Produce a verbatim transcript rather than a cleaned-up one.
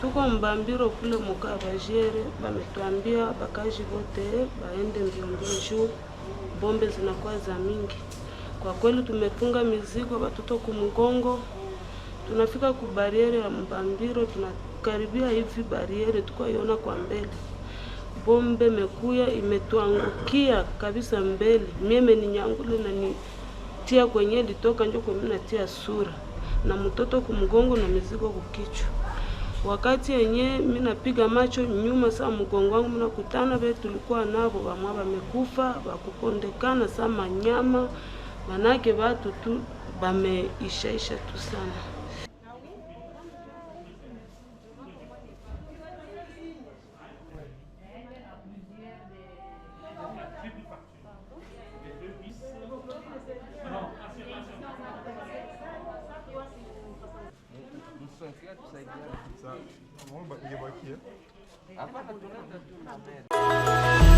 Tuko Mbambiro kule Mukabajere, bametuambia bakaji bote baende mbio mbio juu bombe zinakuwa za mingi. Kwa kweli tumefunga mizigo, batoto kumgongo. Tunafika ku barrière ya Mbambiro, tunakaribia hivi barrière tukaiona kwa mbele. Bombe imekuya imetuangukia kabisa mbele. Mimi ni nyangule na ni tia kwenye litoka njo kumi natia sura na mtoto kumgongo na mizigo kukichwa. Wakati yenye mimi napiga macho nyuma saa mgongo wangu mimi nakutana be tulikuwa nabo bamwa bamekufa bakukondekana saa manyama, manake batu tu bameishaisha tu sana. Hapana, tunaenda tu na mbele.